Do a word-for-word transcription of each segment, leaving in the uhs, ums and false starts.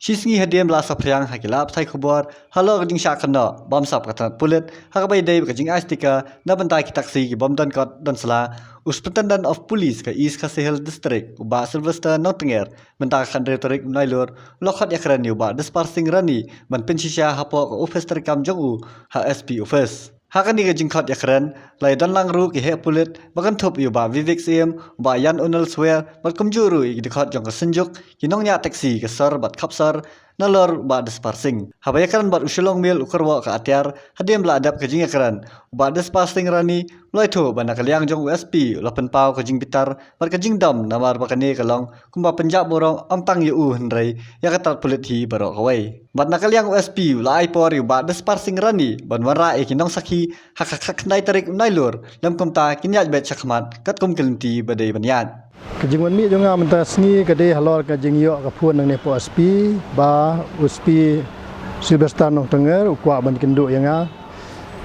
Ki sngi hadien ba la saphriang ha ki lad pathai khubor halor ka jingshah kynnoh bamsap ka tnat pulit ha kaba ïadei bad ka jingai sticker na bynta ki taxi ki bym don kot don sla, u Superintendent of Police ka East Khasi Hills District, u Bah Sylvester Nongtnger, mynta ka khathynriew tarik u Nailur, u la khot ïakren ïa u Bah Dispar Singh Rani ban pynshisha hapoh ka ophis treikam jong u ha S P office. Ha kane ka jingkhot ïakren la ïadonlang ruh ki heh pulit ba kynthup ïa u Bah Vivek Syiem, u Bah Jan Onel Swer bad kumjuh ruh ïa ki dkhot jong ka Synjuk ki nongñiah taxi ka sor bad khapsor nalor u Bah Dispar Singh. Haba ïakren bad u Shillong Mail u kyrwoh ka atiar hadien ba la dep ka jingïakren, u Bah Dispar Singh Rani u la ïathuh ba na ka liang jong u S P u la pynpaw ka jingbitar bad ka jingdom namar ba kane ka long kumba pynjah burom ym tang ïa u hynrei ïa ka tnat pulit hi baroh kawei. Bad na ka liang u S P u la ai por ïa u Bah Dispar Singh Rani ban wanrah ïa ki nongsakhi ha ka khatkhyndai tarik u Nailur, lym kumta kin ïaid beit shakhmat katkum ki lynti ba dei ban ïaid. Ka jingwan mih jong nga mynta ka sngi ka dei halor ka jingïoh ka phone nangne hapoh S P ba u S P Sylvester Nongtnger u kwah ban kynduh ïa nga.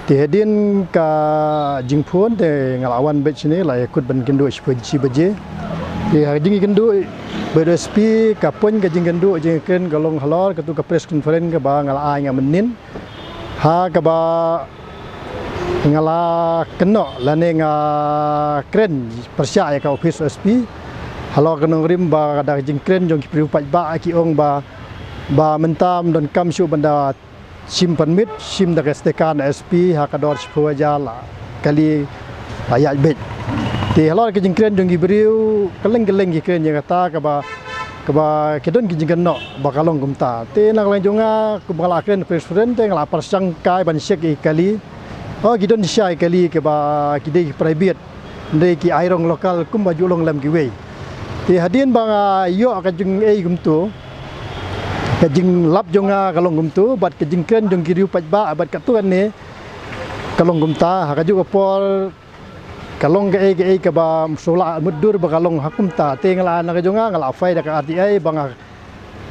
Te hadien ka jingphone te nga la wan beit shane, la ïakut ban kynduh shiphew, shi baje. Te ha ka jingkynduh bad u S P, ka point ka jingkynduh jingkren ka long halor katu ka press conference kaba nga la ai nga mynnin, ha kaba nga la kynnoh lane nga kren pyrshah ïa ka ophis S P halor ka nongrim ba da ka jingkren jong ki briew paidbah ki ong ba, ba mynta ym donkam shuh ban da shim permit, shim da ka sticker na S P ha ka dor shiphew hajar la kali la ïaid beit. Te halor ka jingkren jong ki briew kylleng kylleng ki kren ïa kata kaba, kaba ki don ki jingkynnoh ba ka long kumta. Te na ka liang jong nga kumba nga la kren press conference te nga la pyrshang kai ban check ïa ki kali. Oh, ki don shisha ki kali kiba ki dei ki private, hynrei ki ai rong local kumba ju long lem kiwei. Te hadien ba nga ïoh ka jingei kumtu, ka jinglap jong nga ka long kumtu bad ka jingkren jong ki briew paidbah bad katu kane ka long kumta, ha kajuh ka por ka long kaei kaei kaba shuwa mutdur ba ka long ha kumta. Te nga la, na ka jong nga nga la file da ka R T I ba nga,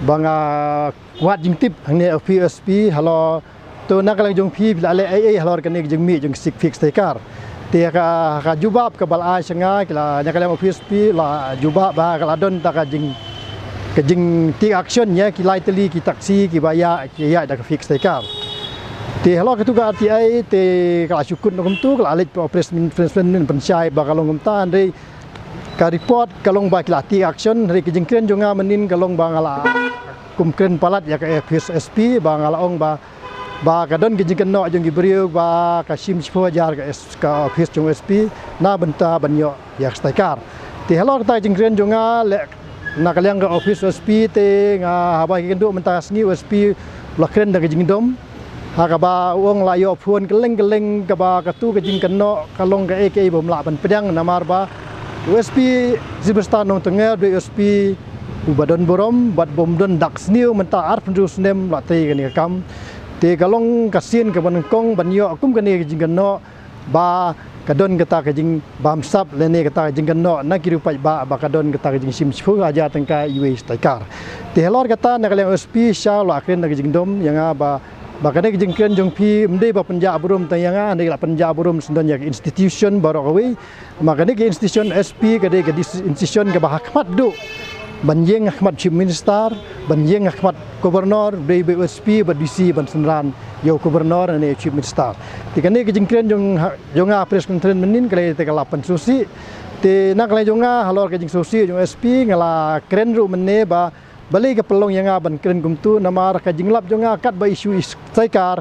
ba nga wad jingtip hangne ha ophis S P halor. To na ka liang jong phi, phi la leh ei ei halor kane ka jingmih jong ki fix sticker? Te ka, ka jubab kaba la ai sha nga, ki la, na ka liang ophis S P la jubab ba ka la don ta ka jing, ka jing take action ïa ki lai tylli ki taxi kiba ïa, ki ïa da ka fix sticker. Te halor katu ka R T I te ka la shu kut noh kumtu, ka la leit press conference pynshai ba ka long kumta, hynrei ka report ka long ba ki la take action, hynrei ka jingkren jong nga mynnin ka long ba nga la kum kren palat ïa ka ophis S P ba nga la ong ba, ba ka don ka jingkynnoh jong ki briew ba ka shim shiphew hajar ka S-, ka ophis jong S P na bynta ban ïoh ïa ka sticker. Te halor kata ka jingkren jong nga leh na ka liang ka ophis S P te nga haba ki kynduh mynta ka sngi u S P u la kren da ka jingdom. Ha kaba u ong la ïoh phone kylleng kylleng kaba katu ka jingkynnoh ka long kaei kaei bym lah ban pdiang namar ba u S P Sylvester Nongtnger u dei u S P uba don burom bad bym don dak sniew, mynta arphew snem la trei kane ka kam. Te ka long ka sien kaba nyngkong ban ïoh kum kane ka jingkynnoh ba ka don kata ka jingbamsap lane kata ka jingkynnoh na ki briew paidbah ba ka don kata ka jingshim shiphew hajar tyngka iwei sticker. Te halor kata na ka liang u S P sha u la kren da ka jingdom ïa nga ba, ba kane ka jingkren jong phi ym dei ba pynjah burom tang ïa nga, hynrei la pynjah burom syndon ïa ka institution baroh kawei. Ma kane ka institution S P ka dei ka dis-, institution kaba ha khmat duh ban ïeng ha khmat Chief Minister, ban ïeng ha khmat Governor, dei ba u S P bad D C ban synran ïa u Governor ne Chief Minister. Te kane ka jingkren jong ha, jong nga press conference mynnin ka la ïa te ka la pynsngewsih. Te na ka liang jong nga halor ka jingsngewsih jong u S P nga la kren ruh mynne ba balei ka pynlong ïa nga ban kren kumtu, namar ka jinglap jong nga katba issue is sticker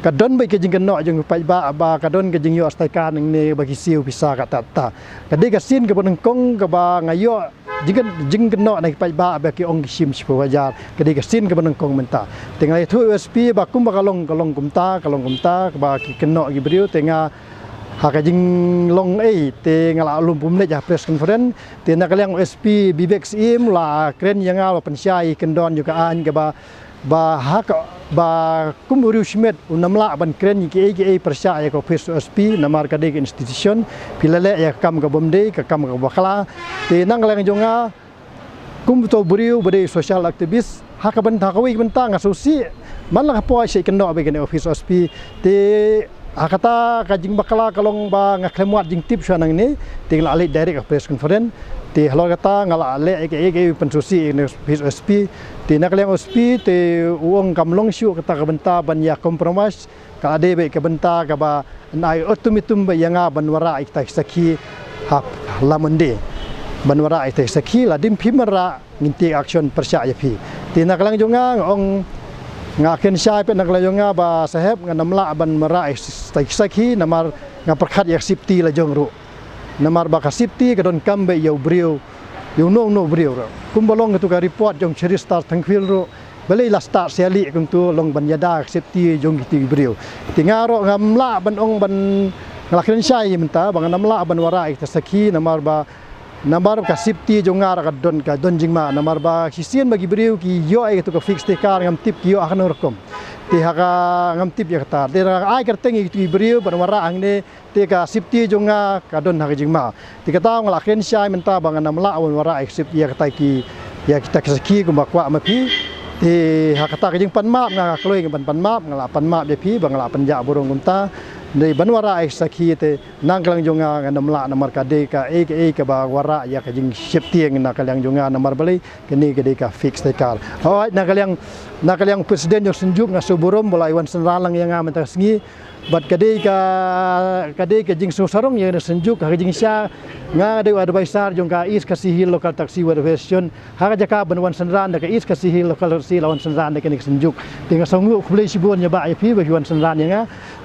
ka don beit ka jingkynnoh jong ki paidbah ba ka don ka jingïoh sticker nangne ba ki siew pisa katta katta. Ka dei ka sien kaba nyngkong kaba nga ïoh jingkyn-, jingkynnoh na ki paidbah ba ki ong ki shim shiphew hajar. Ka dei ka sien kaba nyngkong mynta. Te nga ïathuh u S P ba kumba ka long, ka long kumta, ka long kumta, kaba ki kynnoh ki briew, te nga ha ka jinglong ei te nga la lum pum leit ha press conference. Te na ka liang u S P Vivek Syiem u la kren ïa nga, u la pynshai ïa ki kyndon jong ka aiñ kaba, ba ha ka, ba kum u riewshimet um lah ban kren ïa kiei kiei pyrshah ïa ka ophis S P namar ka dei ka institution, phi la leh ïa ka kam ka bym dei, ka kam ka bakla. Te na ka liang jong nga kum uto u briew ba dei social activist, ha ka bynta, ha kawei ka bynta nga sngewsih man la ka por sha kynnoh bad kane ophis S P. Te Ha kata ka jingbakla ka long ba nga khlem wad jingtip shuwa nangne, te nga la leit direct ha press conference. Te halor kata nga la leh ïa ka, ïa ka, ïa ka pynsngewsih ïa ka office O S P. Te na ka liang O S P te u ong kam long shuh kata ka bynta ban ïa compromise. Ka la dei beit ka bynta kaba yn ai ultimatum beit ïa nga ban wanrah ïa kita ki sakhi ha la Monday. Ban wanrah ïa kita ki sakhi, lada phim wanrah ngin take action pyrshah ïa phi. Te na ka liang jong nga, nga ong, nga kren shai pat na ka liang jong nga ba sahep, ngan ym lah ban wanrah ïa kita ki sakhi namar nga pyrkhat ïa ka safety la jong ruh. Namar ba ka safety ka donkam beit ïa u briew, ïa uno uno u briew ruh. Kumba long katu ka report jong Cherister Thangkhwil ruh, balei la start sha lieh kumtu, long ban ïada ka safety jong kito ki briew. Te nga ruh ngam lah ban ong ban, nga la kren shai mynta ba ngan ym lah ban wanrah ïa kita ki sakhi namar ba, namar ka safety jong nga ruh ka don, ka don jingma, namar ba shisien ba ki briew ki ïoh ïa katu ka fake sticker, ngam tip ki ïoh ha kano rukom. Te ha ka, ngam tip ïa kata. Te nga ai kyrteng ïa kito ki briew ban wanrah hangne, te ka safety jong nga ka don ha ka jingma. Te kata nga la kren shai mynta ba ngan ym lah ban wanrah ïa ka safety ïa kita ki, ïa kita ki sakhi kumba kwah ma phi. Te ha kata ka jingpan map nga, nga kloi nga ban pan map, nga la pan map ïa phi ba nga la pynjah burom kumta. Dei ban wanrah ïa ki sakhi te na ka liang jong nga ngan ym lah namar ka dei kaei kaei kaba wanrah ïa ka jingsafety na ka liang jong nga namar balei kane ka dei ka fake sticker. Hooid, na ka liang, na ka liang president jong Synjuk nga sngewburom ba la wan synran lang ïa nga mynta ka sngi. Bad ka dei ka, ka dei ka jingsngewsarong ïa ka Synjuk ha ka jingshisha nga dei u advisor jong ka East Khasi Hills Local Taxi Welfare Association. Ha ka jaka ban wan synran da ka East Khasi Hills Local Taxi la wan synran da kane ka Synjuk. Te nga sngewnguh khublei shibun ïa bah ïa phi ba phi wan synran ïa nga.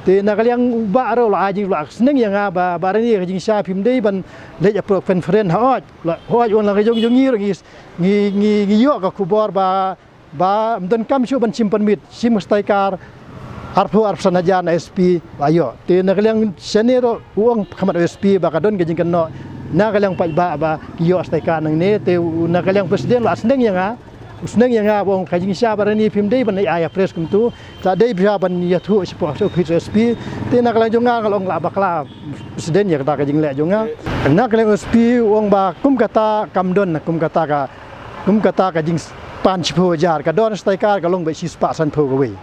Te na ka liang u bah ruh la ai jing, la ai ka sneng ïa nga ba, ba rani ka jingshisha phim dei ban leit ha press conference, hooid. La, hooid, wan la ka jong jong ngi ruh ngi, ngi, ngi, ngi ïoh ka khubor ba, ba ym donkam shuh ban shim permit, shim sticker arphew, arphew san hajar na S P la ïoh. Te na ka liang shane ruh u ong khmat O S P ba ka don ka jingkynnoh na ka liang paidbah ba ki ïoh sticker nangne, te u, na ka liang president la sneng ïa nga, u sneng ïa nga ba ong ka jingshisha ba rani phim dei ban ai ha press kumtu, la dei phi ban ïathuh shapoh office O S P. Te na ka liang jong nga nga la ong la bakla president ïa kata ka jingleh jong nga. Na ka liang O S P u ong ba kum kata kam don, kum kata ka, kum kata ka jingpan shiphew hajar, ka don sticker ka long beit shispah sanphew kawei.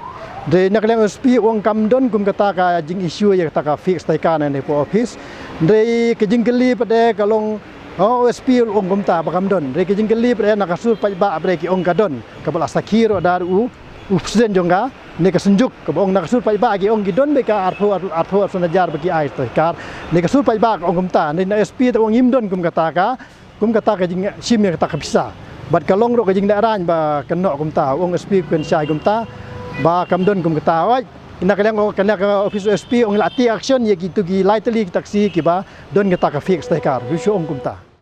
Dei na ka liang O S P u ong kam don kum kata ka jingissue ïa kata ka fake sticker na ne po office. Dei ka jingkylli pat de ka long, oh, O S P u ong kumta ba kam don. Dei ka jingkylli pat de na ka sur paidbah pat de ki ong ka don. Kaba la sakhi ruh da u, u president jong ka, ne ka Synjuk, kaba ong na ka sur paidbah ki ong ki don beit ka arphew, arphew, arphew san hajar ba ki ai sticker. Ne ka sur paidbah ka ong kumta, ne na S P te ong ngim don kum kata ka, kum kata ka jingshim ïa kata ka pisa. Bad ka long ruh ka jinglehrain ba kynnoh kumta, ong S P kren shai kumta, ba kam don kum kata. Oi, na ka liang, ka liang ka office S P ong la take action ïa kitu ki lai tylli ki taxi kiba don kata ka fake sticker. Ru shu ong kumta.